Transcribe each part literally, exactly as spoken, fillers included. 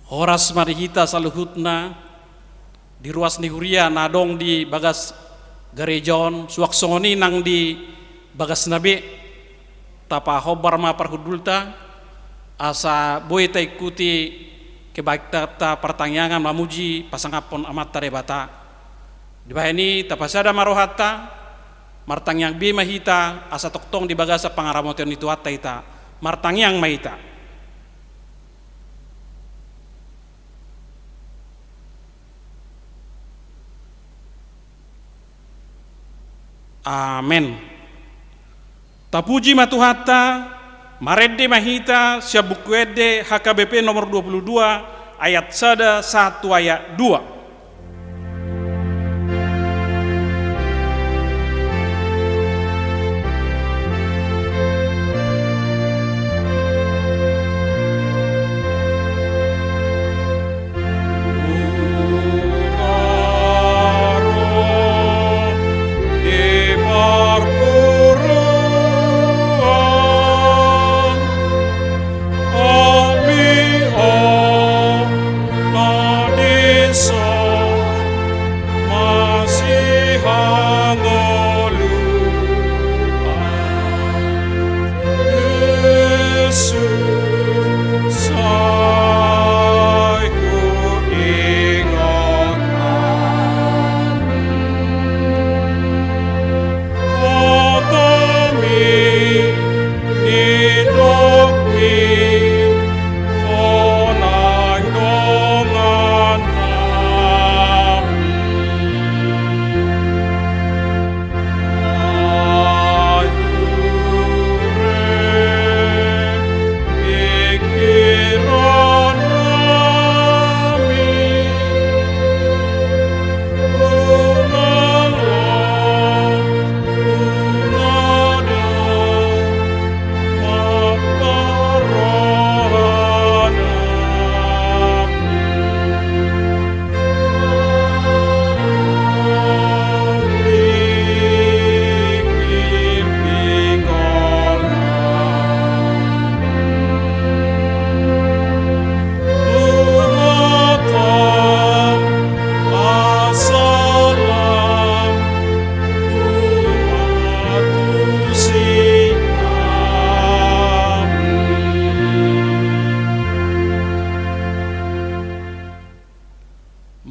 Horas ma di hita saluhutna, di ruas ni huria na adong di bagas gareja on, suang songon i nang di bagasna be. Tapahombar ma parhundulta, asa boi taingkuti kebaktianta partangiangan mamuji pasangaphon Amanta Debata. Dibahen i tapasada ma rohanta, martangiang be ma hita, asa tongtong di bagasan pangaramotion ni Tuhanta hita. Martangiang ma hita. Amen. Tapuji ma Tuhanta, marende ma hita sian Buku Ende H K B P nomor dua puluh dua, ayat sada sahat tu ayat dua.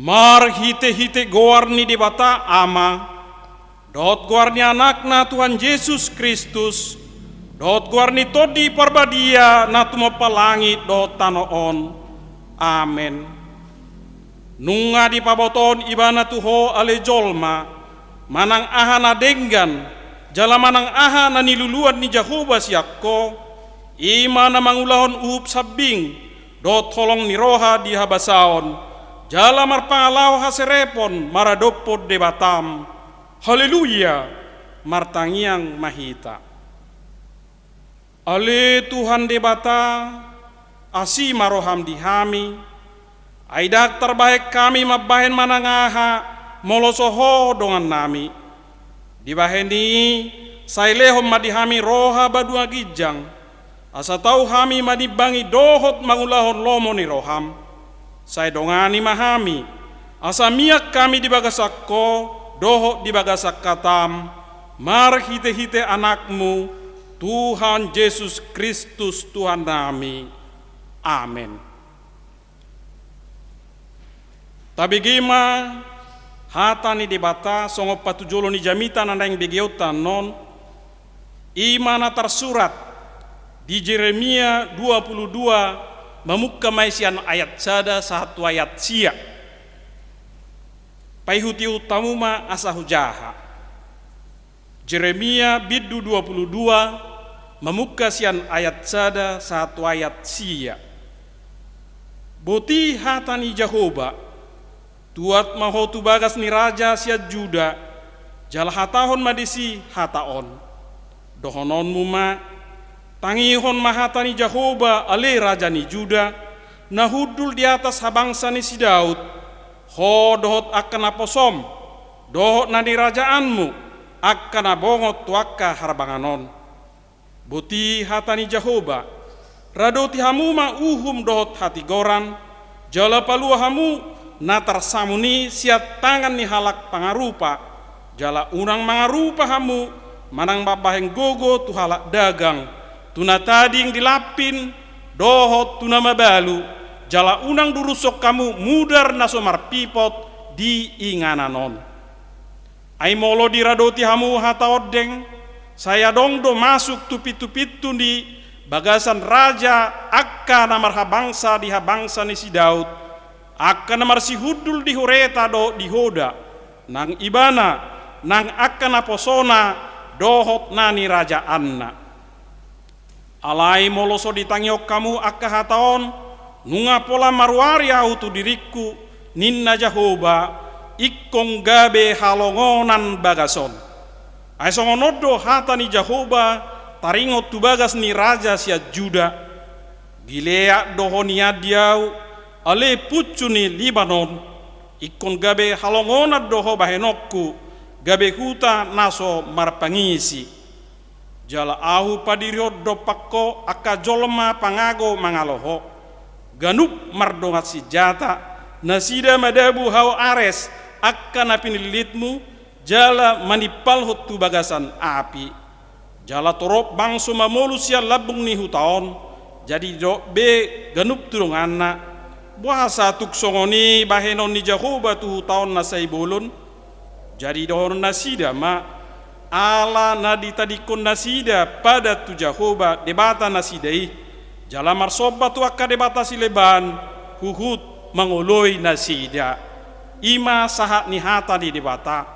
Marhitehite goar ni Debata Ama, dohot goar ni Anakna Tuhan Jesus Kristus, dohot goar ni Tondi Parbadia na tumompa langit dohot tano on. Amen. Nunga dipabotohon Ibana tu ho ale jolma, manang aha na denggan, jala manang aha na niluluan ni Jahowa sian ho, i ma na mangulahon uhum sambing, dohot holong ni roha di habasaon, jala marpangalaho haserepon maradophon Debatam. Haleluya! Martangiang ma hita. Ale Tuhan Debata, asi ma roham di hami, ai ndang tarbahen hami mambahen manang aha, molo so ho dongannami. Dibahen i, sai lehon ma di hami roha banua ginjang, asa tau hami manimbangi dohot mangulahon lomo ni roham. Sai dongani ma hami, asa mian hami di bagasan ho, dohot di bagasan hatam, marhitehite Anakmu, Tuhan Jesus Kristus Tuhannami. Amen. Tabege ma hata ni Debata songon patujolo ni jamita na naeng begeonta annon, i ma na tarsurat di Jeremia dua puluh dua, mamungka ma i sian ayat sada sahat tu ayat sia. Paihutihut hamu ma asa hujaha. Jeremia bindu dua puluh dua, mamungka sian ayat sada sahat tu ayat sia. Boti hata ni Jahowa, tuat ma ho tu bagas ni raja sian Juda, jala hatahon ma disi hata on. Dohononmu ma, tangihon ma hata ni Jahowa ale raja ni Juda, na hundul di atas habangsa ni si Daud, ho dohot angka naposom, dohot na nirajaanmu, angka na bongot tu angka harbangan on. Boti hata ni Jahowa, radoti hamu ma uhum dohot hatigoran, Jala palua hamu na tarsamun i sian tangan ni halak pangarupa, jala unang mangarupa hamu manang mambahen gogo tu halak dagang, tu na tading di lampin, dohot tu na mabalu, jala unang durushon hamu mudar na so marpipot di inganan on. Ai molo diradoti hamu hata ondeng, sai adong do masuk tu pintu-pintu ni bagasan raja angka na marhabangsa di habangsa ni si Daud, angka na marsihundul di hureta dohot di hoda, nang ibana, nang angka naposona dohot na nirajaanna. Alai molo so ditangihon hamu angka hata on, nunga pola maruari ahu tu diringku, ninna Jahowa, ingkon gabe halongonan bagas on. Ai songon on do hata ni Jahowa taringot tu bagas ni raja sian Juda. Gilead do ho nian di ahu, ale puncu ni Libanon. Ingkon gabe halongonan do ho bahenonku, gabe huta na so marpangisi. Jala ahu padirihon dompak ho angka jolma pangago mangalo ho, ganup mardongan sinjata, nasida madabu hau ares angka na pinillitmu, jala manimpalhon tu bagasan api. Jala torop bangso mamolus sian lambung ni huta on, jadi didok be ganup tu donganna: Boasa tung songon i bahenon ni Jahowa tu huta on na sai bolon? Jadi dohonon nasida ma: Ala na ditadingkon nasida padan tu Jahowa Debata nasida i, jala marsomba tu angka debata sileban, huhut mangoloi nasida. I ma sahat ni hata ni Debata.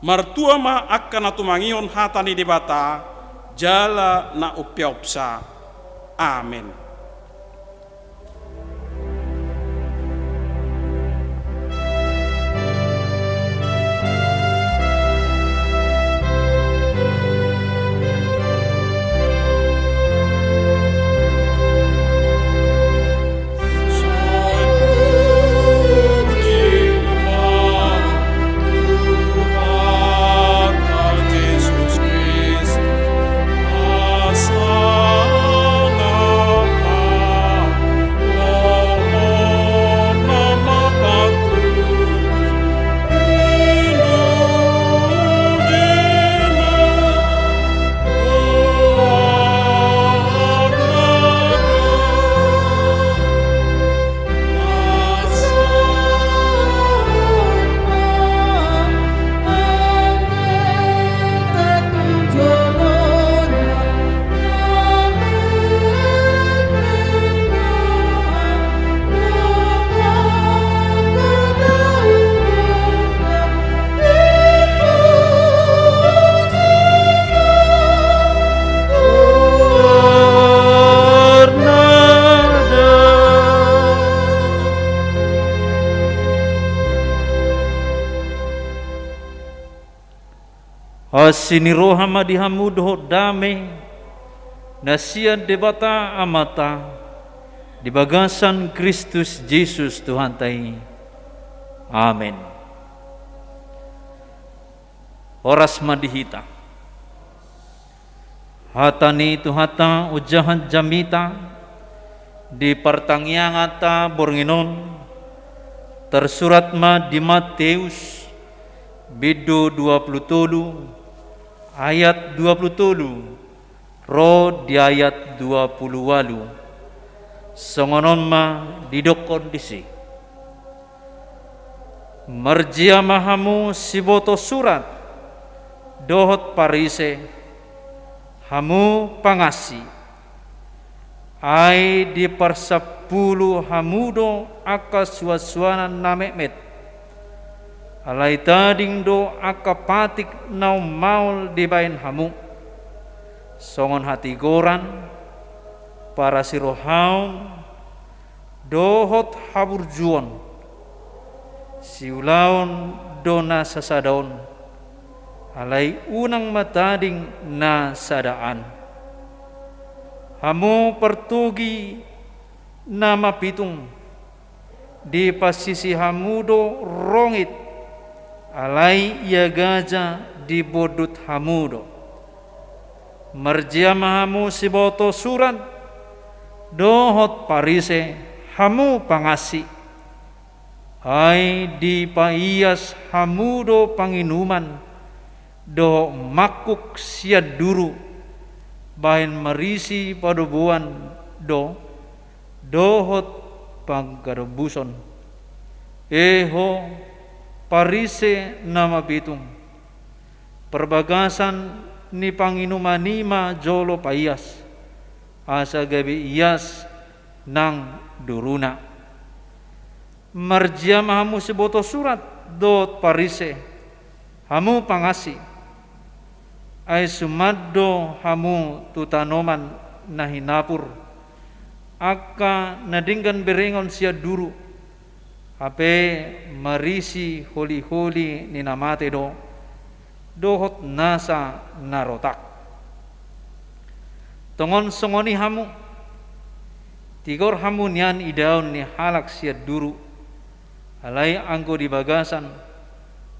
Martua ma angka na tumangihon hata ni Debata, jala na umpeopsa. Amen. Asi ni roha ma di hamu dohot dame na sian Debata Amanta di bagasan Kristus Jesus Tuhanta i. Amen. Horas ma di hita. Hata ni Tuhanta ojahan jamita di partangianganta borngin on, tarsurat ma di Mateus, bindu dua pulu tolu, ayat dua pulu tolu, ro di ayat dua pulu ualu. Songon on ma didokkon disi: Marjia ma hamu siboto surat dohot Parise, hamu pangansi! Ai diparsampulu hamu do angka suansuanan na metmet, alai tading do angka patik na ummaol dibaen hamu, songon hatigoran, parasirohaon, dohot haburjuon. Siulaon do na sasada on, alai unang ma tading na sadaan. Hamu partogi na mapitung, dipansisi hamu do rongit, alai ia gaja dibondut hamu do. Marjia ma hamu siboto surat dohot Parise, hamu pangansi! Ai dipaias hamu do panginuman dohot mangkuk sian duru, bahen marisi padoboan do, dohot panggadombuson. E ho, Parise na mapitung, parbagasan ni panginuman i ma jolo paias, asa gabe ias nang duruna. Marjea ma hamu siboto surat dohot Parise, hamu pangansi! Ai suman do hamu tu tanoman na hinapur, angka na denggan berengon sian duru, hape marisi holiholi ni na mate do, dohot nasa na rotak. Tongon songon i hamu, tigor hamu nian idaon ni halak sian duru, alai anggo di bagasan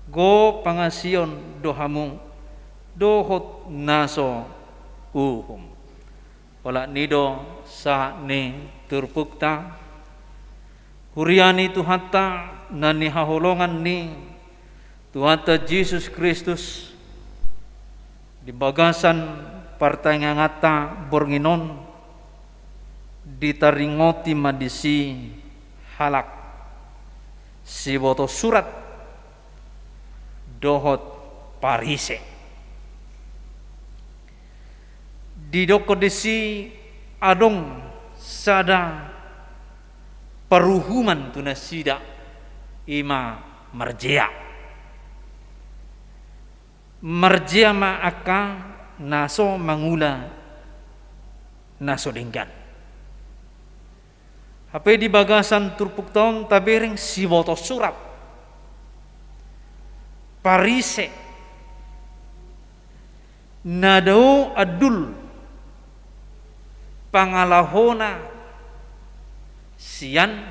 gok pangansion do hamu, dohot na so uhum. Olat ni do sahat ni turpukta. Huria ni Tuhanta na nihaholongan ni Tuhanta Jesus Kristus, di bagasan partangianganta borngin on, ditaringoti ma disi halak siboto surat dohot Parise. Didokkon disi adong sada paruhuman tu nasida, i ma marjea. Marjea ma angka na so mangula na so denggan. Hape di bagasan turpukta on tabereng siboto surat Parise, na dao andul pangalahona sian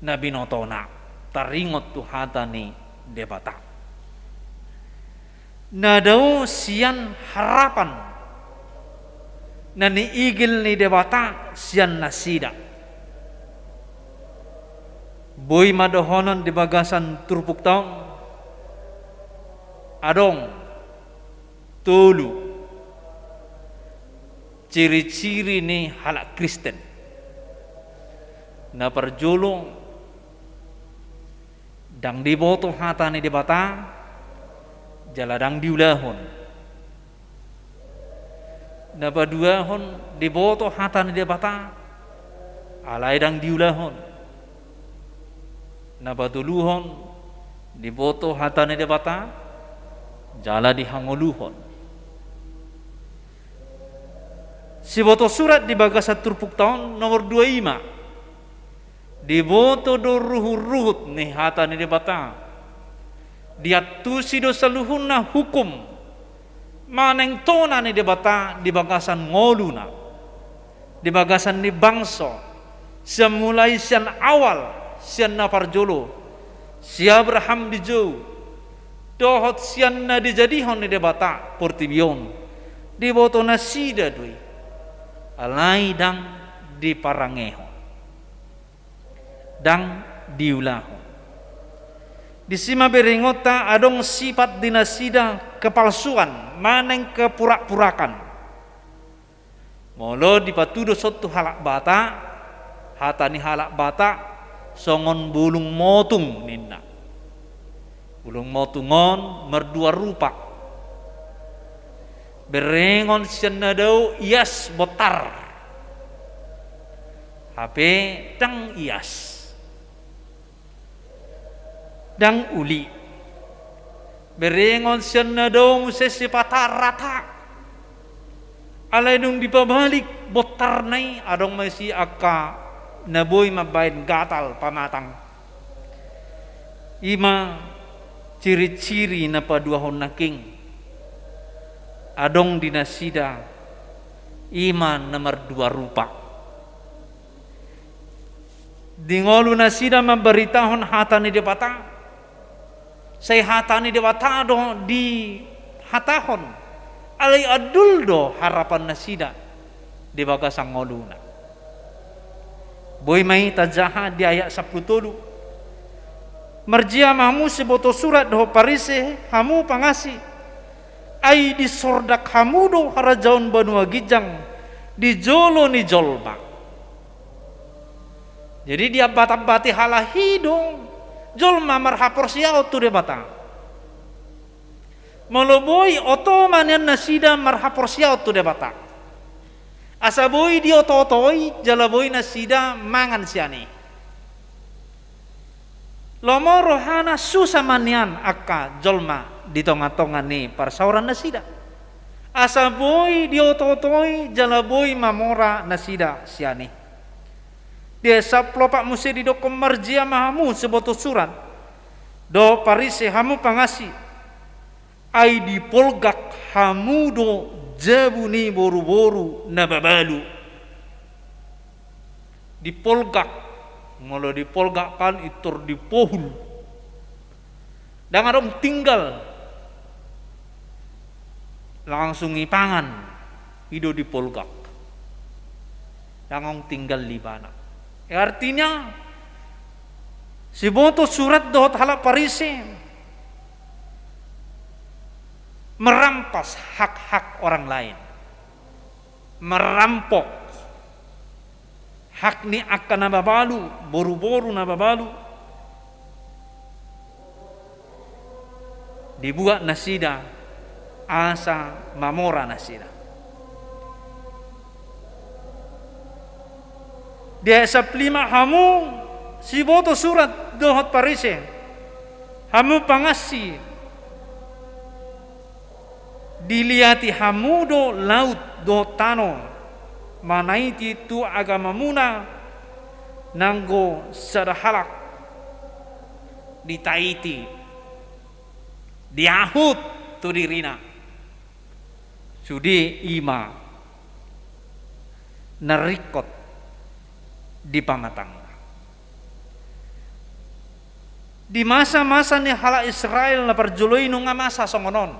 na binotona, taringot tu hata ni Debata. Na dao sian harapan na niigil ni Debata sian nasida. Boi ma dohonon di bagasan turpukta on, adong tolu ciri-ciri ni halak Kristen. Na parjolo, ndang diboto hata ni Debata, jala ndang diulahon. Na paduahon, diboto hata ni Debata, alai ndang diulahon. Na patoluhon, diboto hata ni Debata, jala dihangoluhon. Siboto surat di bagasan turpukta on nomor dua i ma. Diboto do ruhut-ruhut ni hata ni Debata. Diantusi do saluhutna hukum manang tona ni Debata di bagasan ngoluna, di bagasan ni bangso, sian mulai sian awal, sian na parjolo, si Abraham dijou, dohot sian na dijadihon ni Debata portibi on, diboto nasida do i, alai ndang diparangehon, ndang diulahon. Disi ma berengonta adong sipat di nasida kepalsuan manang kepurak-purakan. Molo dipatudos on tu halak Batak, hata ni halak Batak, songon bulung motung ninna. Bulung motung on mardua rupa. Berengon sian na dao ias bontar. Hape ndang ias. Ndang uli. Berengon sian na dao muse sipata rata. Alai dung dipabalik bontarna i adong ma disi angka na boi mambahen gatal pamatang. I ma ciri-ciri na paduahon nangkin. Adong di nasida i ma na mardua rupa. Di ngolu nasida mambaritahon hata ni Debata, sai hata ni Debata do dihatahon, alai andul do harapan nasida di bagasan ngoluna. Boi ma i tajaha di ayat sampulu tolu. Marjia ma hamu siboto surat dohot Parise, hamu pangansi. Ai disordak hamu do harajaon banua ginjang di jolo ni jolma. Jadi diambat-ambati halak i do jolma marhaporseaon tu Debata. Molo boi oto ma nian nasida marhaporseaon tu Debata. Asa boi dioto-otoi jala boi nasida mangan sian i. Lomo rohana, susa ma nian angka jolma di tonga-tonga ni parsaoran nasida. Asa boi dioto-otoi jala boi mamora nasida sian i. Di ayat sampulu opat muse didokkon, marjia ma hamu siboto surat dohot Parise, hamu pangansi. Ai dipolgak hamu do jabu ni boru-boru na babalu. Dipolgak, molo dipolgak kan intor dipohul. Ndang adong tinggal, langsung ipangan, i do dipolgak. Ndang adong tinggal di ibana. E, artinya, siboto surat dohot halak Parise merampas hak-hak orang lain. Merampok hak ni angka na babalu, boru-boru na babalu. Dibuat nasida asa mamora nasida. Di ayat sampulu lima, hamu siboto surat dohot Parise, hamu pangansi. Diliati hamu do laut dohot tano, manaiti tu agamamuna, nanggo sada halak ditaiti, diahut tu dirina. Sude i ma na ringkot di pamatangna. Di masa-masa ni halak Israel na parjolo i nunga masa songon on.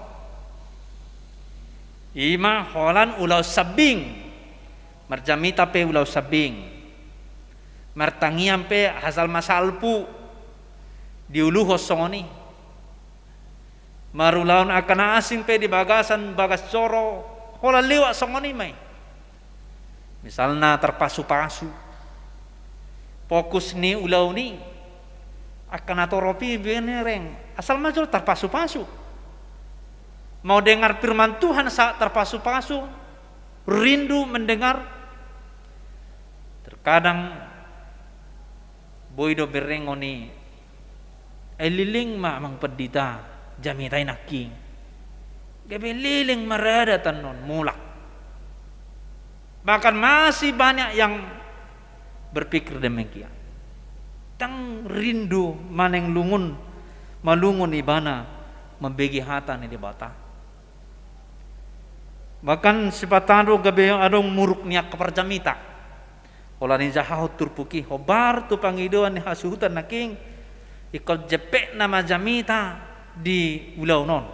I ma holan ulaon sambing. Marjamita pe ulaon sambing. Martangiang pe asal masalpu. Diuluhon songon i. Marulaon angka na asing pe di bagasan bagas joro, holan lewat songon i ma i. Misalna tarpasu-pasu. Fokus ni ulaon i, angka na torop i bereng, asal ma jolo tarpasu-pasu. Mau dengar firman Tuhan saat tarpasu-pasu, rindu mendengar. Terkadang boi do berengon i, "Ai leleng ma amang pandita jamita i nangkin. Gabe leleng ma rada annon mulak." Bahkan masih banyak yang berpikir demikian. Ndang rindu manang lungun, malungun ibana mambege hata ni Debata. Bahkan sipata do gabe adong muruk ni angka parjamita. Holan dijahahon turpuk i, hombar tu pangidoan ni hasuhuton nangkin, ingkon jempek nama jamita di ulaon on.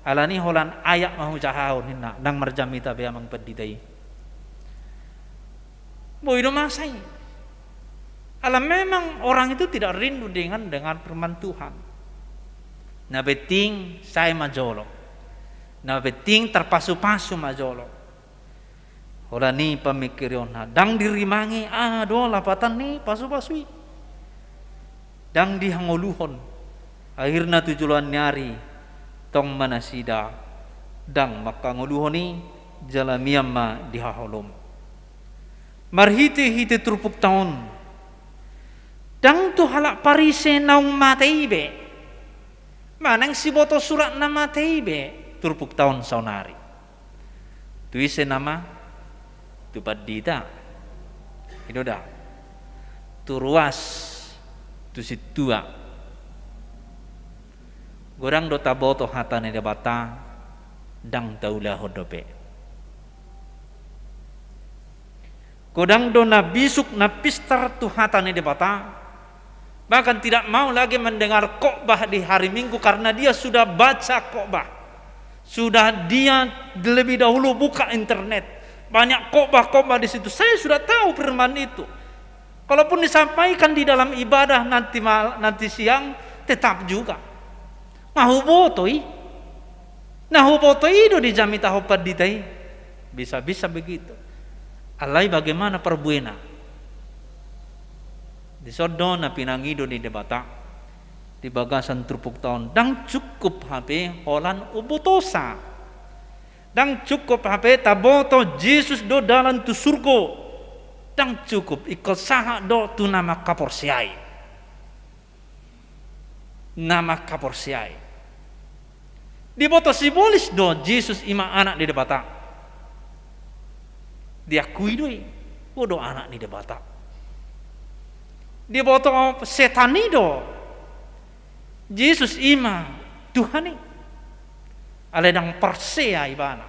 Alani holan ayat ma hujahahon ninna, ndang marjamita be amang pandita i. Boi do masa i. Ala memang orang itu tidak rindu dengan, dengan firman Tuhan. Na penting sae ma jolo. Na penting tarpasu-pasu ma jolo. Holan i pamikirionna, ndang dirimangi aha do lapatan ni pasu-pasu i. Ndang dihangoluhon. Akhirna tu joloan ni ari, tong ma nasida ndang manghangoluhon i, jala mian ma di haholom. Marhite-hite turpukta on, ndang tu halak Parise naung mate i be, manang siboto surat na mate i be turpukta on saonari. Tu ise nama? Tu pandita. I do da. Tu ruas, tu sintua. Godang do taboto hata ni Debata, ndang taulahon dope. Godang do na bisuk, na pistar tu hata ni Debata, bahkan tidak mau lagi mendengar khotbah di hari Minggu karena dia sudah baca khotbah. Sudah dia lebih dahulu buka internet. Banyak khotbah-khotbah di situ. Saya sudah tahu firman itu. Kalaupun disampaikan di dalam ibadah nanti mal-, nanti siang, tetap juga. Nga huboto i. Na huboto i do dijamitahon pandita i. Bisa-bisa begitu. Alai bagaimana parbuena? Dison do na pinangido ni Debata di bagasan turpukta on, ndang cukup hape holan umbotosa. Ndang cukup hape taboto Jesus do dalan tu surgo. Ndang cukup, ingkon sahat do tu na mangkaporseai. Na mangkaporseai. Diboto sibolis do Jesus i ma Anak ni Debata. Diakui do i, ho do Anak ni Debata. Diboto setan i do Jesus i ma Tuhan i. Alai ndang porsea ibana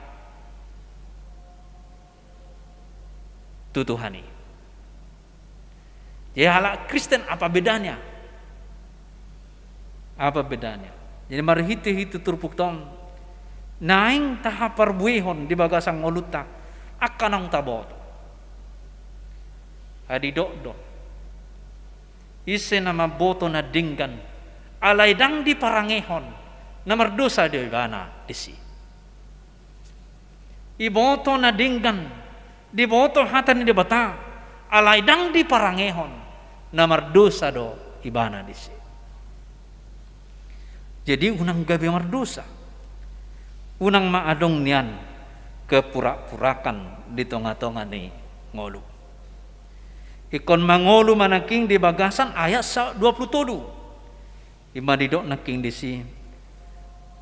tu Tuhan i. Jadi halak Kristen apa bedanya? Apa bedanya? Jadi marhite-hite turpukta on naeng tahaparbuehon di bagasan ngolunta angka naung taboto. Ai didok do, ise na mamboto na denggan alai ndang diparangehon, na mardosa do ibana disi. Iboto na denggan, diboto hata ni Debata, alai ndang diparangehon, na mardosa do ibana disi. Jadi unang gabe mardosa. Unang ma adong nian kepura-purakan di tonga-tonga ni ngolu. Ingkon mangolu ma nangkin di bagasan ayat sa-, dua pulu tolu. I ma didok nangkin disi,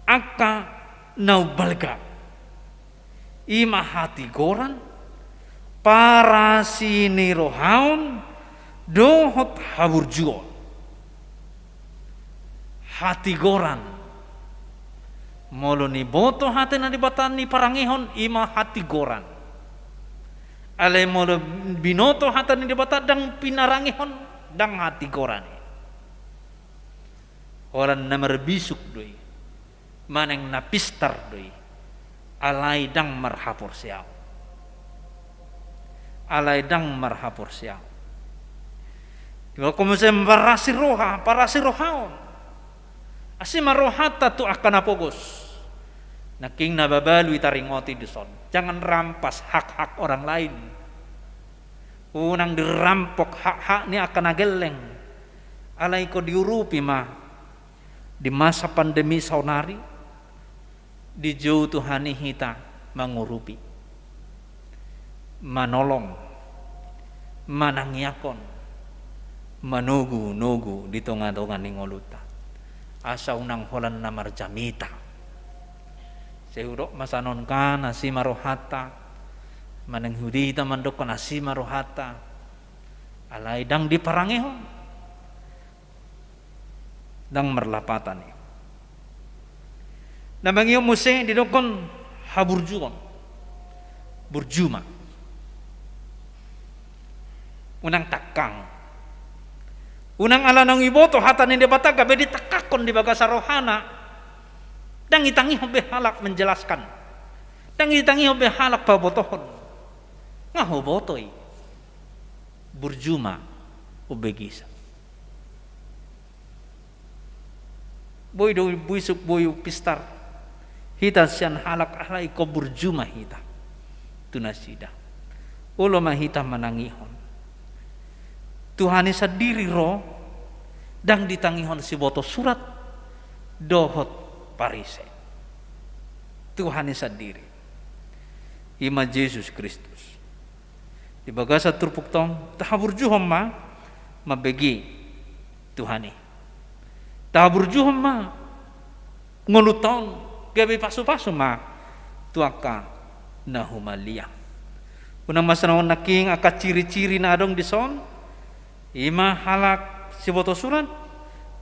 angka na umbalga, i ma hatigoran, parasinirohaon, dohot haburjuon. Hatigoran. Molo niboto hata ni Debata niparangehon, i ma hatigoran. Alai molo binoto hata ni Debata ndang pinarangehon, ndang hatigoran i. Holan na marbisuk do i, manang na pistar do i, alai ndang marhaporseaon. Alai ndang marhaporseaon. Diboto muse parasi roha, parasi rohaon. Asi ma rohanta tu angka na pogos. Nangkin na babalu i taringoti dison. Jangan rampas hak-hak orang lain. Unang dirampok hak-hak ni angka na gelleng. Alai ingkon diurupi ma di masa pandemi saonari, dijou Tuhan i hita mangurupi, manolong, manangiangkon, manogu-nogu di tonga-tonga ni ngolunta. Asa unang holan na marjamita. Sai hudok ma sian on kan asi ma rohanta, manang hudok hita mandokkon asi ma rohanta. Alai ndang diparangehon, ndang marlapatan i. Na mangihut muse didokkon haburjuon. Burju ma. Unang tangkang. Unang ala naung iboto hata ni Debata gabe ditangkangkon di bagasan rohana. Ndang itangihon be halak menjelaskan. Ndang itangihon be halak pabotohon. Nga huboto i. Burju ma umbegesa. Boi do bisuk, boi pistar hita sian halak, alai ingkon burju ma hita tu nasida. Olo ma hita manangihon. Tuhan i sandiri ro, ndang ditangihon siboto surat dohot Parise. Tuhan i sandiri. I ma Jesus Kristus. Di bagasan turpukta on, tahaburjuhon ma mambege Tuhan i. Tahaburjuhon ma ngolunta on, gabe pasu-pasu ma tu angka na humaliang. Unang ma songon nangkin angka ciri-ciri na adong dison, i ma halak siboto surat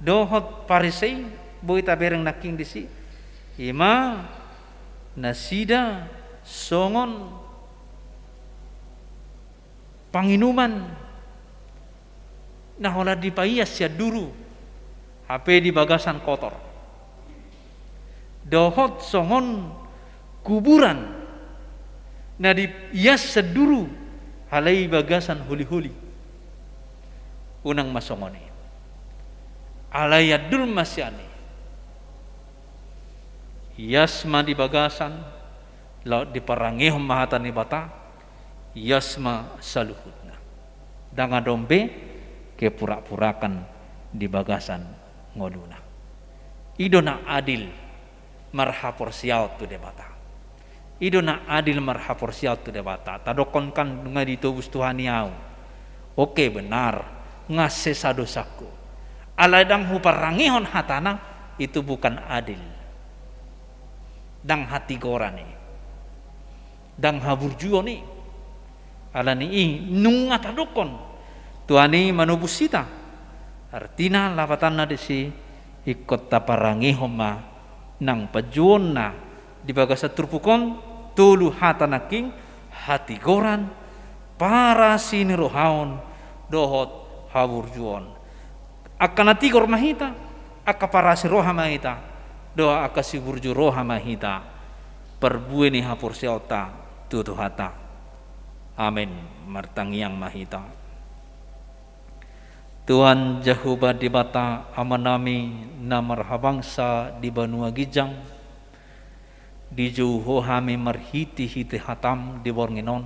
dohot Parise, boi tabereng nangkin disi. I ma nasida songon panginuman na holan dipaias sian duru, hape di bagasan kotor. Dohot songon kuburan na diias sian duru, alai bagasan holi-holi. Unang ma songon i. Alai andul ma sian i. Ias ma di bagasan, laho diparangehon ma hata ni Debata, ias ma saluhutna. Ndang adong be kepurak-purakan di bagasan ngoluna. I do na adil marhaporseaon tu Debata. I do na adil marhaporseaon tu Debata. Tadokkon kan nunga ditobus Tuhan i ahu. Oke, benar. Nga sesa dosangku. Alai ndang huparangehon hatana, itu bukan adil. Ndang hatigoran i. Ndang haburjuon i. Alani i nunga tadokkon Tuhan i manobus hita. Artina lapatanna disi, ingkon taparangehon ma nang panjouonna di bagasan turpuk on, tolu hata nangkin: hatigoran, parasi ni rohaon, dohot haburjuon. Angka na tigor ma hita, angka parasi roha ma hita, dohot angka siburju roha ma hita, parbue ni haporseaonta tu Tuhanta. Amen. Martangiang ma hita. Tuhan Jahowa Debata Amanami na marhabangsa di banua ginjang, dijou Ho hami marhitehite hataM di borngin on,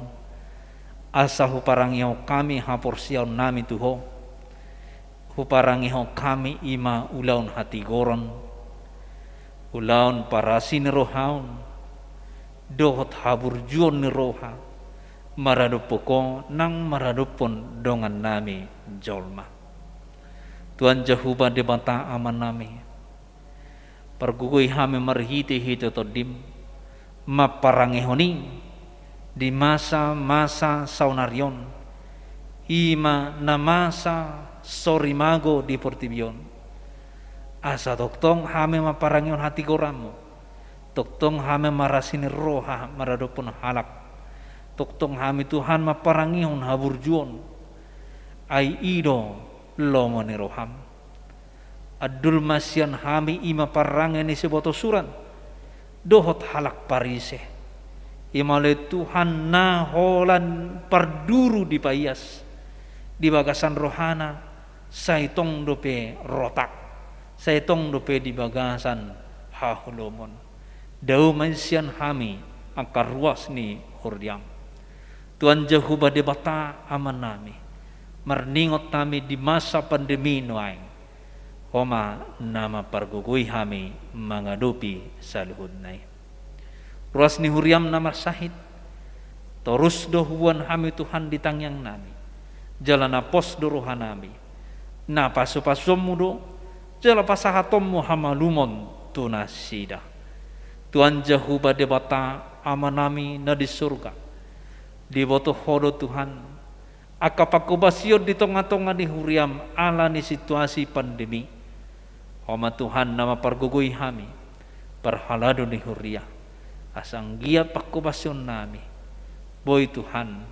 asa huparangehon hami haporseaonnami tu Ho, huparangehon hami i ma ulaon hatigoron, ulaon parasi ni roha on, dohot haburjuon ni roha, maradophon Ho nang maradophon dongannami jolma. Tuhan Jahowa Debata Amanami, pargogoi hami marhitehite TondiM, mamparangehon i di masa-masa saonari on, i ma na masa sorimago di portibi on. Asa tongtong hami mamparangehon hatigoranMu, tongtong hami marasi ni roha maradophon halak, tongtong hami Tuhan mamparangehon haburjuon, ai i do lomo ni rohaM. Andul ma sian hami i ma parangehon ni sibotosuran dohot halak Parise. I ma ale Tuhan na holan parduru dipaias di bagasan rohana, sai tong dope rotak, sai tong dope di bagasan haholomon. Dao ma i sian hami angka ruas ni huriaM. Tuhan Jahowa Debata Amanami, marningot hami di masa pandemi nuaeng. Ho ma na mampargogoi hami mangadopi saluhutna i. Ruas ni huriaM na marsahit, torus do huboan hami Tuhan di tangiangnami, jala na pos do rohanami, na pasupasuonMu do, jala pasahatonMu hamalumon tu nasida. Tuhan Jahowa Debata Amanami na di surga, diboto Ho do Tuhan, angka panghobasion di tonga-tonga ni huriaM ala ni situasi pandemi. Ho ma Tuhan na mampargogoi hami, parhalado ni huria, asa anggiat panghobasionnami boi Tuhan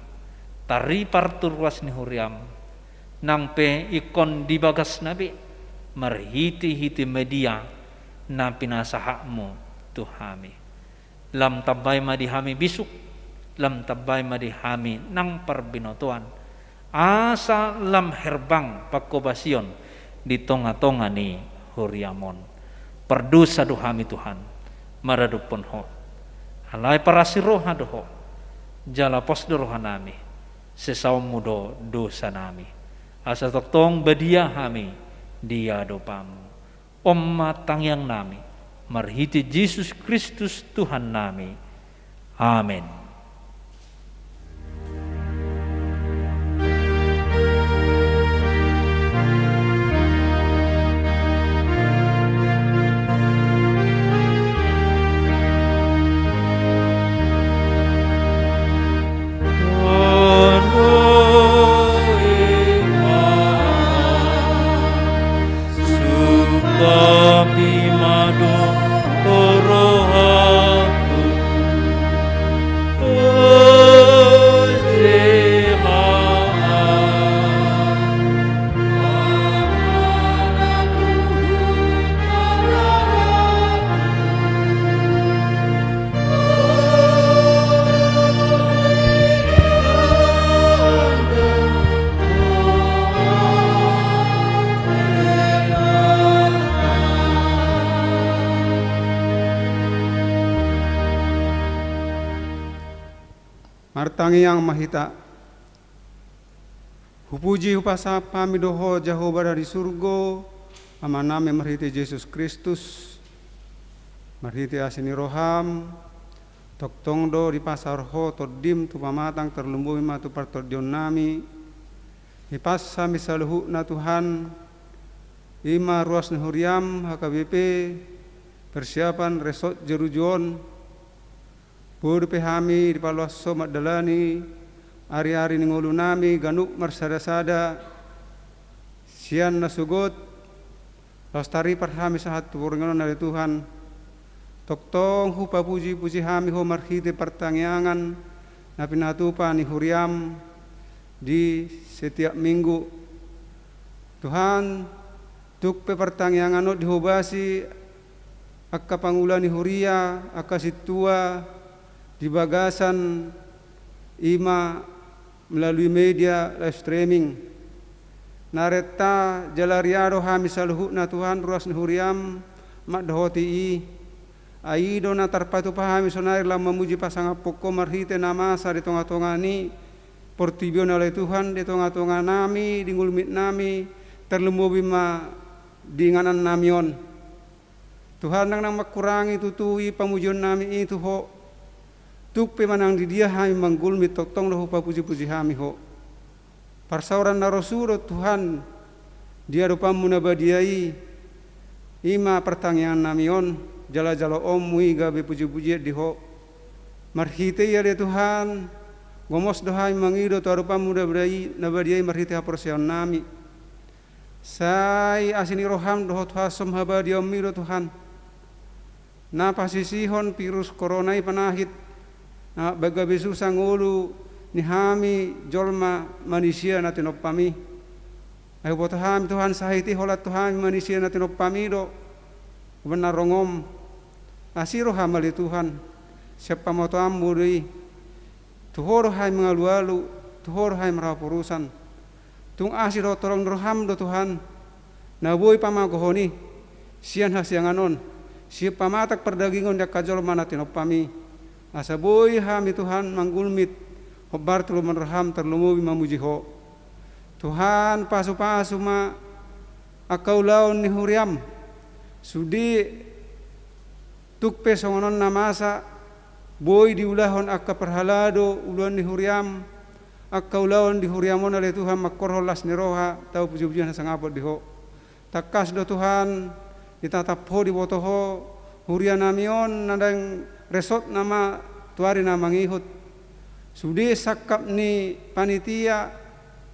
taripar tu ruas ni huriaM, nang pe ingkon di bagasna be, marhitehite media na pinasahatMu tu hami. Lam tambai ma di hami bisuk, lam tambai ma di hami nang parbinotoan, asa lam herbang panghobasion di tonga-tonga ni huriaM on. Pardosa do hami Tuhan, maradophon Ho. Alai parasi roha do Ho, jala pos do rohanami, sesaonMu do dosanami, asa tongtong badia hami di adopanMu. On ma tangiangnami, marhite Jesus Kristus Tuhannami. Amen. Sungkap i ma dohot rohangku. Martangiang ma hita. Hupuji hupasahat hami do Ho Jahowa na di surgo, Amanami marhite Jesus Kristus, marhite asi ni roham, tongtong do dipasahat Ho tondim tu pamatang, tarlumobi ma tu partondionnami. Hipas hami saluhutna Tuhan, i ma ruas ni huriam H K B P, persiapan resort Jeruju on. Boi dope hami dipaloas Ho mandalani ari-ari ni ngolunami ganup marsadasada, sian na sogot, laos taripar hami sahat tu borngin on ale Tuhan. Tongtong hupapuji-puji hami Ho marhite partangiangan na pinatupa ni huriam di setiap minggu. Tuhan, tung pe partangiangan on dihobasi angka pangula ni huria, angka sintua, di bagasan i ma melalui media live streaming. Narenta jala ria do hami saluhutna Tuhan, ruas ni huriam, mandohoti i. Ai i do na tarpatupa hami sonari laho mamuji pasangaphon Ho marhite na masa di tonga-tonga ni portibi on ale Tuhan, di tonga-tonganami, di ngolunami, tarlumobi ma di inganannami on. Tuhan, ndang na mangkurangi tutu i pamujionnami i tu Ho. Tung pe manang di dia hami manggulmit, tongtong do hupapuji-puji hami Ho. Parsaoran na rosu do Tuhan di adopanmu na badia i, i ma partangiangannami on, jala jaloonmu i gabe puji-pujian di Ho. Marhite i ale Tuhan, gomos do hami mangido tu adopanmu na badia i, na badia i marhite haporseaonnami. Sai asi ni roham dohot huasom habadiaonmi do Tuhan, na pasisihon virus corona i panahit, na baen gabe susa ngolu ni hami jolma manisia na tinompam i. Ai huboto hami Tuhan, sahit i holan tu hami manisia na tinompam i do umbahen na rongom. Asi roham ale Tuhan, sian pamotoanmu do i. Tu Ho do hami mangalualu, tu Ho do hami marhaporusan. Tung asi dohot holong ni roham do Tuhan, na boi pamagohon i, sian hasiangan on, sian pamatang pardagingon ni angka jolma na tinompam i. Asa boi hami Tuhan manggulmit, hombar tu lomo ni roham tarlumobi mamuji Ho. Tuhan, pasu-pasu ma angka ulaon ni huriam. Sude tung pe songon on na masa, boi diulahon angka parhalado ulaon ni huriam, angka ulaon di huriam on ale Tuhan, manghorhon las ni roha, tau puji-pujian hasangapon di Ho. Tangkas do Tuhan, ditatap Ho, diboto Ho, hurianami on na naeng resort nama tu ari na mangihut. Sude sangkap ni panitia,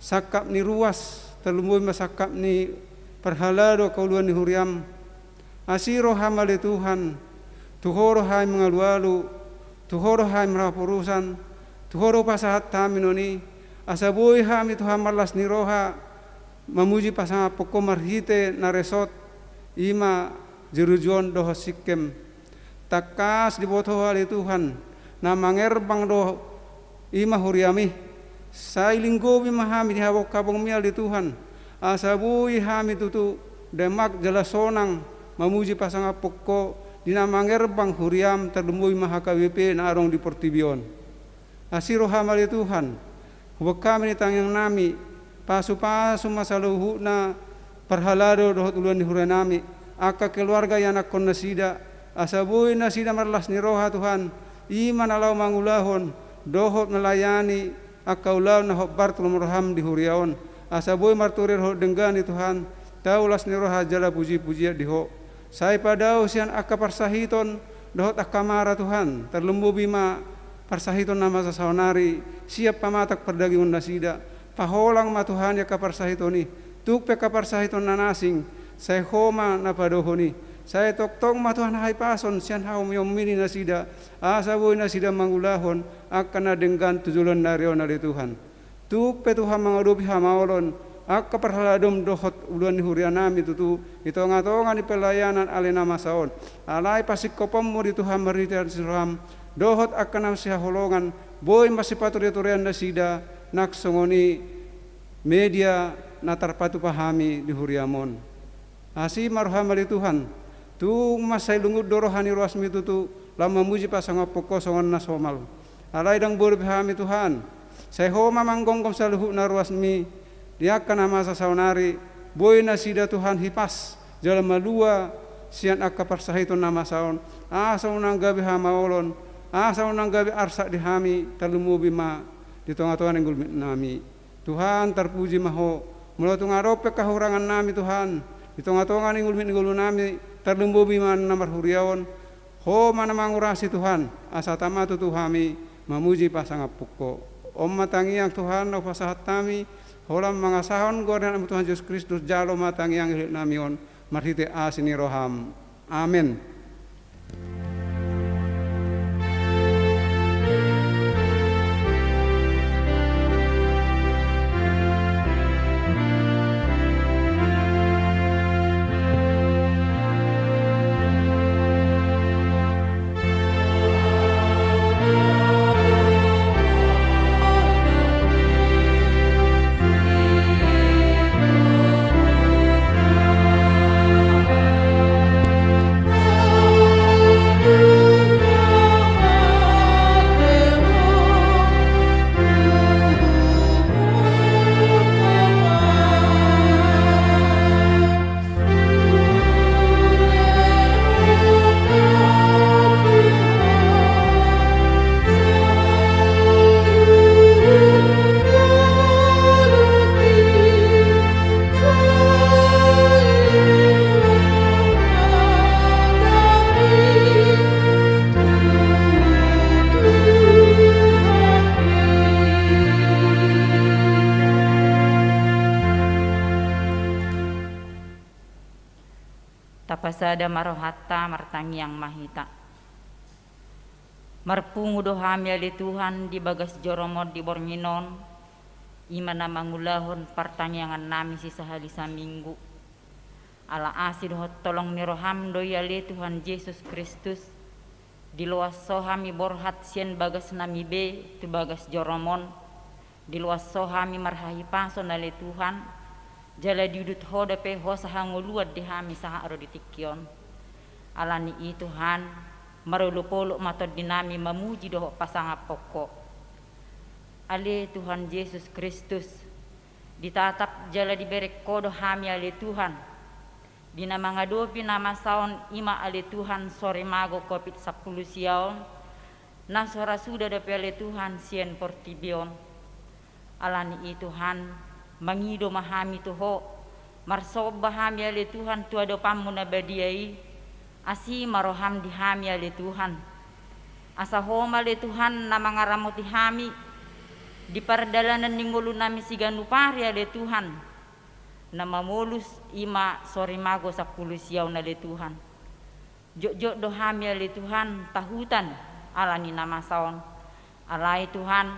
sangkap ni ruas, tarlumobi ma sangkap ni parhalado angka ulaon ni huriam. Asi roham ale Tuhan, tu Ho do hami mangalualu, tu Ho do hami marhaporusan, tu Ho do hupasahat hami non i, asa boi hami Tuhan marlas ni roha, mamuji pasangaphon Ho marhite na resort, i ma Jeruju on dohot Sikem. Tangkas diboto Ho ale Tuhan, na mangerbang do i ma huriam i. Sai linggomi ma hami di habong-habongmi ale Tuhan, asa boi hami tutu demak jala sonang mamuji pasangaphon Ho di na mangerbang huriam, tarlumobi ma H K B P na adong di portibi on. Asi roham ale Tuhan, huboan hami di tangiangnami, pasu-pasu ma saluhutna parhalado dohot ulaon ni hurianami, angka keluarga ianakhon nasida, asa boi nasida marlas ni roha Tuhan, i ma na laho mangulahon dohot melayani angka ulaon na hombar tu lomo ni roham di huria on, asa boi marturia dohot denggan i Tuhan, tau las ni roha jala puji-pujian di Ho. Sai padao sian angka parsahiton dohot angka mara Tuhan, tarlumobi ma parsahiton na masa saonari, sian pamatang pardagingon nasida. Paholang ma Tuhan i angka parsahiton i. Tung pe angka parsahiton na asing, sai Ho ma na padaohon i. Sai tongtong ma Tuhan hahipason sian hahomeonmi di nasida, asa boi nasida mangulahon angka na denggan tu joloan ni ari on ale Tuhan. Tung pe Tuhan mangadopi hamaolon angka parhaladom dohot ulaon ni hurianami tutu di tonga-tonga ni pelayanan ale na masa on. Alai pasingkoponmu di Tuhan marhite las ni roham dohot angka na sihaholongan, boi marsipaturia-turian nasida, nang songon i media na tarpatupa hami di huriam on. Asi ma roham ale Tuhan, tung mansai lungun do roha ni ruasmi tutu, laho mamuji pasangaphon Ho songon na somal. Alai ndang boi dope hami, Tuhan. Sai Ho ma manggomgom saluhutna ruasMi. Di angka na masa saonari, boi nasida, Tuhan, hipas jala malua sian angka parsahiton na masa on, asa unang gabe hamaolon, asa unang gabe arsak di hami, tarlumobi ma di tongatonga ni ngolunami. Tuhan, tarpuji ma Ho. Molo tung adong pe hahurangannami, Tuhan, di tongatonga ni ngolumi ni ngolunami, tarlumobi ma na marhuria on, Ho ma na mangurasi, Tuhan, asa tama tutu hami mamuji pasangaphon Ho. On ma tangiang, Tuhan, na hupasahat hami, holan mangasahon goar ni AnakMu Tuhan Jesus Kristus, jalo ma tangiang hilitnami on, marhite asi ni rohaM. Amen. Tapasada ma rohanta, martangiang ma hita. Marpungu do hami, ale Tuhan, di bagas joroMon di borngin on, i ma na mangulahon partangiangannami sisahali saminggu. Ala asi dohot holong ni rohaM do i, ale Tuhan Jesus Kristus, diloas Ho hami borhat sian bagasnami be tu bagas joroMon, diloas Ho hami marhahipason, ale Tuhan, jala diudut Ho dope hosa hangoluan di hami sahat ro di tingki on. Ala ni i, Tuhan, marolopolop ma tondinami mamuji dohot pasangaphon Ho. Ale Tuhan Jesus Kristus, ditatap jala dibereng Ho do hami, ale Tuhan, di na mangadopi na masa on, i ma, ale Tuhan, sorimago Covid sampulu sia on, na so ra suda dope, ale Tuhan, sian portibi on. Ala ni i, Tuhan, mangido ma hami tu Ho, marsomba hami, ale Tuhan, tu adopanMu na badia i. Asi ma rohaM di hami, ale Tuhan. Asa Ho ma, ale Tuhan, na mangaramoti hami di pardalanan ni ngolunami siganup ari, ale Tuhan, na mamolus i ma sorimago sampulu sia on, ale Tuhan. Jotjot do hami, ale Tuhan, tahutan ala ni na masa on. Alai, Tuhan,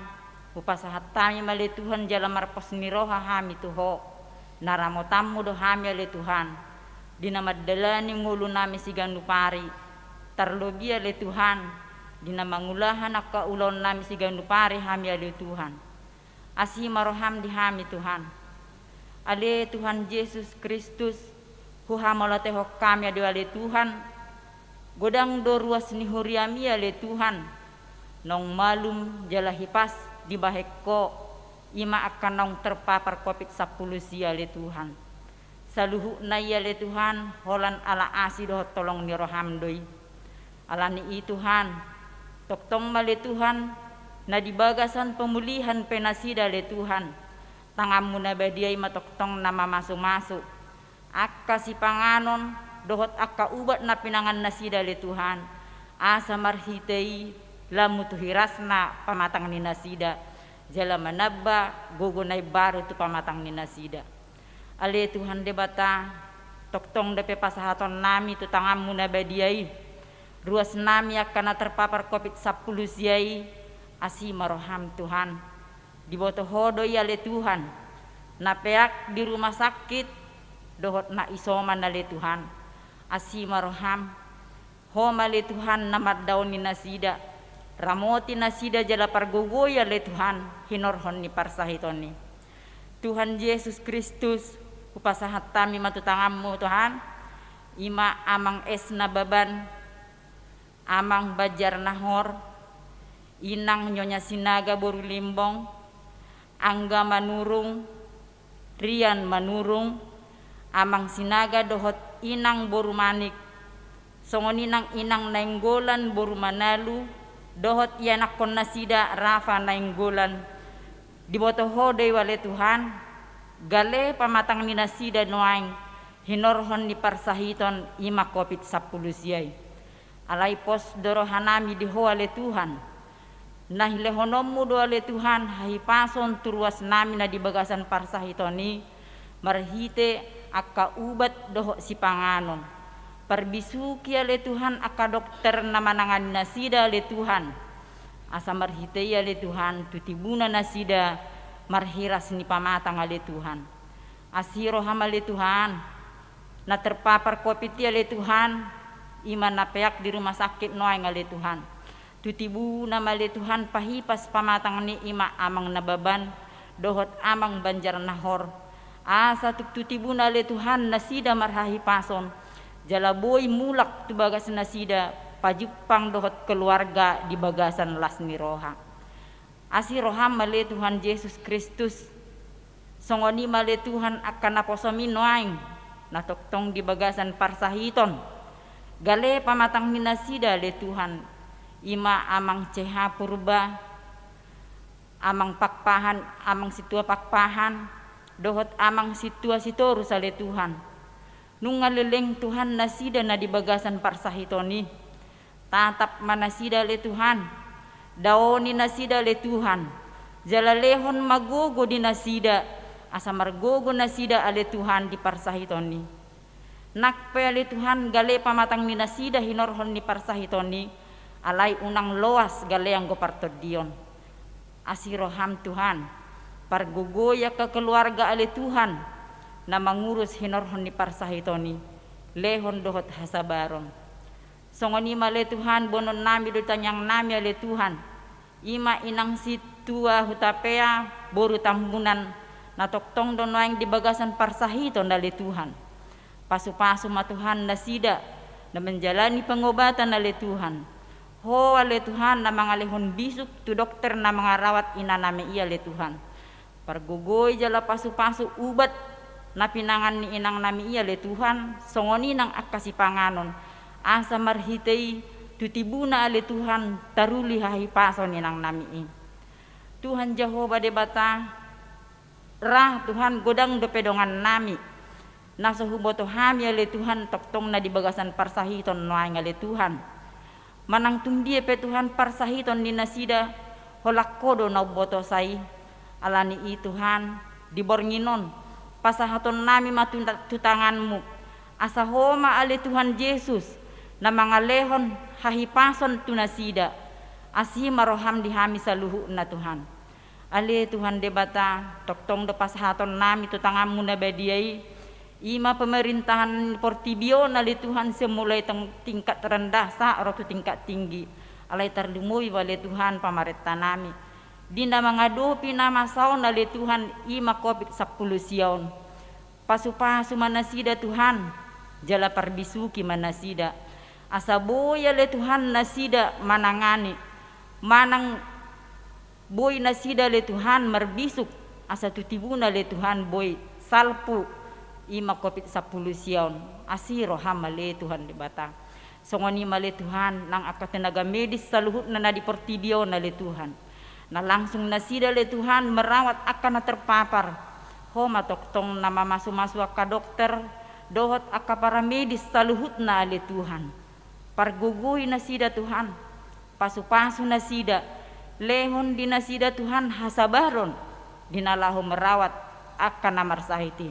hupasahat hami ma, ale Tuhan, jala marpos ni roha hami tu Ho. Na ramotanMu do hami, ale Tuhan, di na mandalani ngolunami siganup ari. Tarlobi, ale Tuhan, di na mangulahon angka ulaonnami siganup ari hami, ale Tuhan. Asi ma rohaM di hami, Tuhan. Ale Tuhan Jesus Kristus, huhamauliatehon hami do, ale Tuhan, godang do ruas ni huriaMi, ale Tuhan, naung malum jala hipas dibahen Ho, i ma angka naung terpapar Covid sampulu sia, ale Tuhan. Saluhutna i, ale Tuhan, holan ala asi dohot holong ni rohaM do i. Ala ni i, Tuhan, tongtong ma, ale Tuhan, na di bagasan pemulihan pe nasida, ale Tuhan, tanganMu na badia i ma tongtong na mamasumasu angka sipanganon dohot angka ubat na pinangan nasida, ale Tuhan, asa marhite i lam tu hirasna pamatang ni nasida, jala manamba gogo na imbaru tu pamatang ni nasida. Ale Tuhan Debata, tongtong dope pasahatonnami tu tanganMu na badia i ruasnami angka na terpapar Covid sampulu sia i. Asi ma rohaM, Tuhan. Diboto Ho do i, ale Tuhan, na peak di rumah sakit dohot na isoman, ale Tuhan. Asi ma rohaM. Ho ma, ale Tuhan, na mandaoni nasida, ramoti nasida jala pargogoi, ale Tuhan, hinorhon ni parsahiton i. Tuhan Jesus Kristus, hupasahat hami ma tu tanganMu, Tuhan, i ma Amang S Nababan, Amang Banjar Nahor, Inang Nyonya Sinaga boru Limbong, Angga Manurung, Rian Manurung, Amang Sinaga dohot Inang boru Manik, songon i nang Inang Nainggolan boru Manalu, dohot ianakkon nasida Rafa Nainggolan. Diboto Ho do i ale Tuhan, gale pamatang ni nasida nuaeng hinorhon ni parsahiton i ma Covid sampulu sia i. Alai pos do rohanami di Ho ale Tuhan. Na hilehononmu do ale Tuhan hahipason tu ruasnami na di bagasan parsahiton i, marhite angka ubat dohot sipanganon. Parbisuki ale Tuhan angka dokter na manangani nasida ale Tuhan. Asa marhite i ale Tuhan, tu tibuna nasida marhiras ni pamatang ale Tuhan. Asi roham ale Tuhan, na terpapar Covid i ale Tuhan, i ma na peak di rumah sakit nuaeng ale Tuhan. Tu tibuna ma ale Tuhan pahipas pamatang ni i ma Amang Nababan, dohot Amang Banjarnahor. Asa tuk tu tibuna ale Tuhan nasida marhahipason, jala boi mulak tu bagas nasida, pajumpang dohot keluarga di bagasan las ni roha. Asi roham ale Tuhan Jesus Kristus, songon i ma ale Tuhan angka naposom i nuaeng, na tongtong di bagasan parsahiton. Gale pamatang ni nasida ale Tuhan, i ma Amang C H Purba, Amang Pakpahan, Amang Sintua Pakpahan, dohot Amang Sintua Sitorus ale Tuhan. Nunga leleng Tuhan nasida na di bagasan parsahiton i. Tatap ma nasida ale Tuhan. Daoni nasida ale Tuhan. Jala lehon ma gogo di nasida. Asa margogo nasida ale Tuhan di parsahiton i. Nang pe ale Tuhan gale pamatang ni nasida hinorhon ni parsahiton i. Alai unang loas gale anggo partondion. Asi roham Tuhan, pargogoi angka keluarga ale Tuhan, na mangurus hinorhon ni parsahiton i, lehon dohot hasabaron. Songon i ma ale Tuhan, boanonnami do tangiangnami ale Tuhan, i ma Inang Sintua Hutapea boru Tambunan, na tongtong do nuaeng di bagasan parsahiton ale Tuhan. Pasupasu ma Tuhan nasida, na menjalani pengobatan ale Tuhan. Ho ale Tuhan na mangalehon bisuk tu dokter na mangarawat inangnami i ale Tuhan. Pargogoi jala pasupasu ubat na pinangan ni inangnami i ale Tuhan, songon i nang angka sipanganon. Asa marhite i tu tibuna ale Tuhan taruli hahipason inangnami i. Tuhan Jahowa Debata, ra Tuhan godang dope dongannami. Na so huboto hami ale Tuhan tongtong na di bagasan parsahiton nuaeng ale Tuhan. Manang tung dia pe Tuhan parsahiton ni nasida, holan Ho do na umbotosa i. Ala ni i Tuhan, di borngin on, pasahatonnami ma tu, tu tanganmu. Asa Ho ma ale Tuhan Jesus, na mangalehon hahipason tu nasida. Asi ma roham di hami saluhutna Tuhan. Ale Tuhan Debata, tongtong do pasahatonnami tu tanganmu na badia i, i ma pemerintahan portibi on ale Tuhan, sian mulai teng-, tingkat rendah sahat ro tu tingkat tinggi. Alai tarlumobi ma ale Tuhan pamarentanami. Di na mangadopi na masa on ale Tuhan, i ma Covid sampulu sia on. Pasupasu ma nasida Tuhan, jala parbisuki ma nasida. Asa boi ale Tuhan nasida manangani, manang boi nasida ale Tuhan marbisuk, asa tu tibuna ale Tuhan boi salpu, i ma Covid sampulu sia on, asi roham ale Tuhan Debata. Songon i ma ale Tuhan, nang angka tenaga medis saluhutna na di portibi on ale Tuhan. Na langsung nasida ale Tuhan merawat angka na terpapar. Ho ma tongtong na mamasumasu angka dokter, dohot angka paramedis saluhutna ale Tuhan. Pargogoi nasida Tuhan, pasupasu nasida, lehon di nasida Tuhan hasabaron, di na laho merawat angka na marsahit i.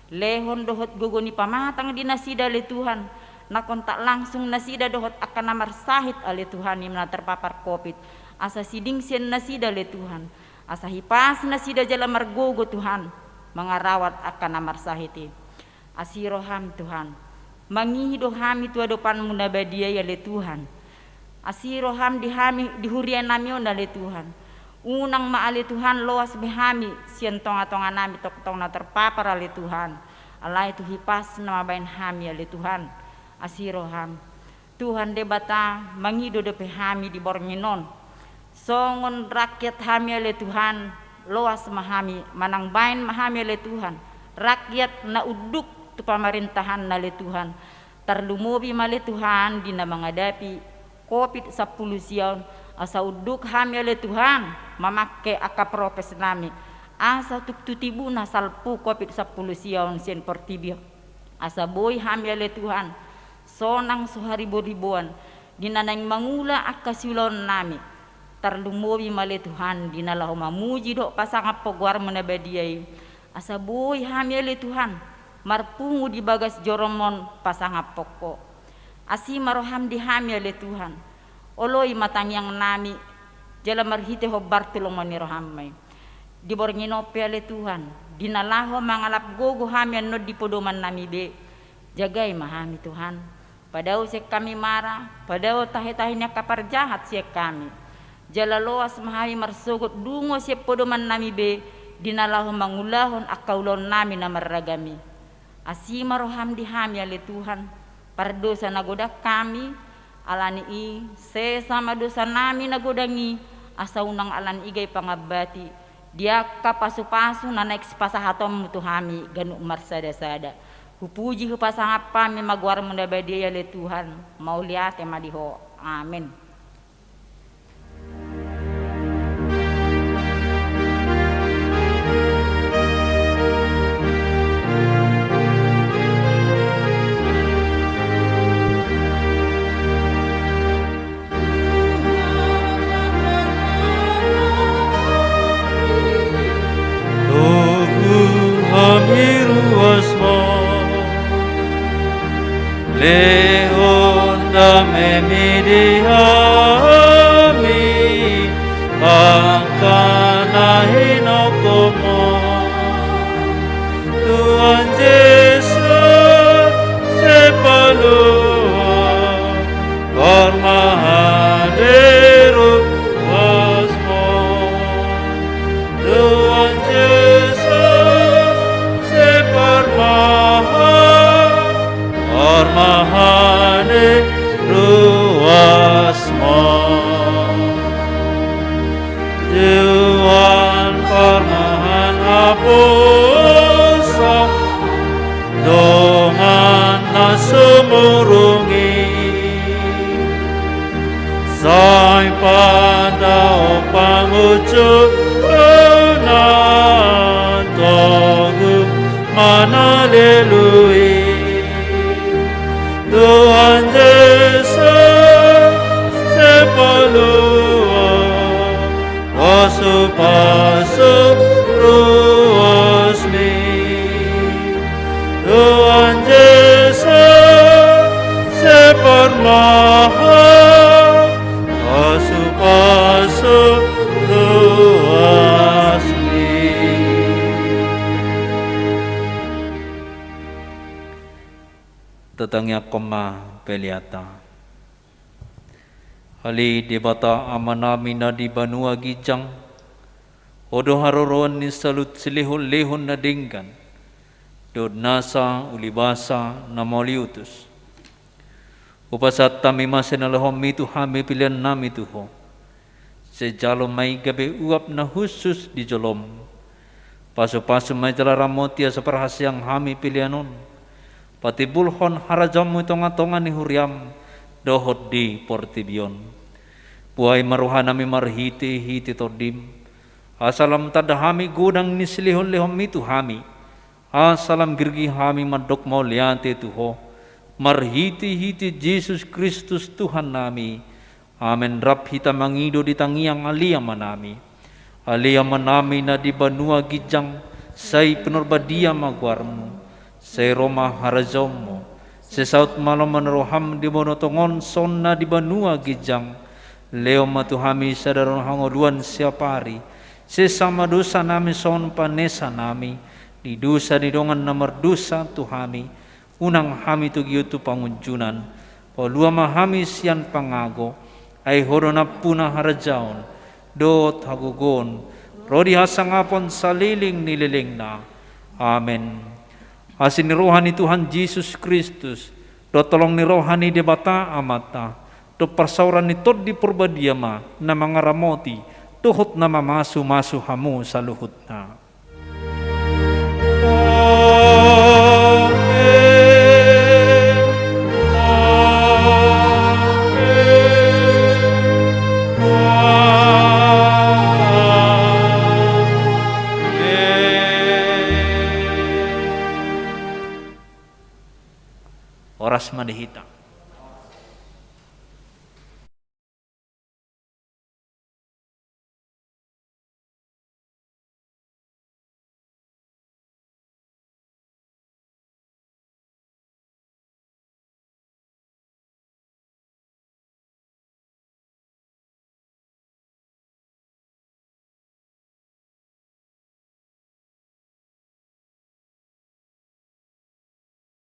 Lehon dohot gogo ni pamatang di nasida ale Tuhan, na kontak langsung nasida dohot angka na marsahit ale Tuhan i na terpapar Covid, asa siding sian nasida ale Tuhan, asa hipas nasida jala margogo Tuhan, mangarawat angka na marsahit i. Asi roham Tuhan, mangido hami tu adopanmu na badia i ale Tuhan. Asi roham di hami, di hurianami on ale Tuhan. Unang ma ale Tuhan loas be hami, sian tongatonganami tongtong na terpapar ale Tuhan. Alai tu hipasna ma baen hami ale Tuhan. Asi roham. Tuhan Debata, mangido dope hami di borngin on. Songon rakyat hami ale Tuhan, loas ma hami, manang baen ma hami ale Tuhan, rakyat na unduk tu pamarentahanna ale Tuhan. Tarlumobi ma ale Tuhan di na mangadapi covid sampulu sia on, asa unduk hami ale Tuhan, mamangke angka prokes nami, asa tuk tu tibu na salpu covid sampulu sia on sian portibi on. Asa boi hami ale Tuhan, sonang so hariboriboan, di na naeng mangula angka siulaon nami. Tarlumobi ma ale Tuhan, di na laho mamuji dohot pasangaphon goarmu na badia i. Asa boi hami ale Tuhan, marpungu di bagas jorom on pasangaphon Ho. Asi ma roham di hami ale Tuhan. Oloi ma tangiang nami, jala marhite hombar tu lomo ni roham ma i. Di borngin on pe ale Tuhan, di na laho mangalap gogo hami annon di podoman nami be. Jagai ma hami Tuhan. Padao sian hami mara, padao tahe-tahe ni angka parjahat sian hami. Jala loas ma hami marsogot dungo sian podoman nami be, di na laho mangulahon angka ulaon nami na marragam i. Asi ma roham di hami ale Tuhan, pardosa na godang hami, alani i, sesa ma dosa nami na godang i, asa unang alani i gabe pangambati, di angka pasu-pasu na naeng sipasahatonmu tu hami ganup marsada-sada. Hupuji hupasangap hami ma goarmu na badia i ale Tuhan, mauliate ma di Ho. Amen. Togu hami ruas ma, lehon damemi di hami, angka na hinaholom. Tuhan Jesus, Sipalua, parmahan ni ruas ma. Tuhan Jesus, Siparmahan, parmahan ni ruas ma. Tuhan parmahan haposan dongan na sumurung i. Sai patau pangujungna togu mangalului. Tuhan Jesus, Sipalua, pasupasu ruasmi. Tuhan Jesus, Siparmahan, pasupasu ruasmi. Tatangiangkon ma peleanta. Ale Debata Amanami na di banua ginjang, Ho do haroroan ni saluhut silehon-lehon na denggan dohot nasa ulibasa na mauliutus. Hupasahat hami ma sian na nilehonmi tu hami peleannami tu Ho. Sai jalo ma i gabe uap na hushus di jolom. Pasupasu ma i jala ramoti asa parhaseang hami pelean on, patimbulhon harajaonmu di tonga-tonga ni huriam dohot di portibi on. Buhai ma rohanami marhite-hite Tondim, asa lam tanda hami godang ni silehon-lehonmi tu hami, asa lam girgir hami mandok mauliate tu Ho marhite-hite Jesus Kristus Tuhannami. Amen. Rap hita mangido di tangiang Ale Amanami. Ale Amanami na di banua ginjang, sai pinarbadia ma goarmu. Sai ro ma harajaonmu. Sai saut ma lomo ni roham di banua tonga on songon na di banua ginjang. Lehon ma tu hami sadari on hangoluan siapari. Sesa ma dosanami songon panesanami di dosa ni dongan na mardosa tu hami. Unang hami togihon tu pangunjunan. Palua ma hami sian pangago. Ai Ho do nampuna harajaon dohot hagogoon ro di hasangapon saleleng ni lelengna. Amen. Asi ni roha ni Tuhan Jesus Kristus dohot holong ni roha ni Debata Amanta dohot parsaoran ni Tondi Porbadia ma na mangaramoti dohot na mamasumasu hamu saluhutna. Horas ma di hita.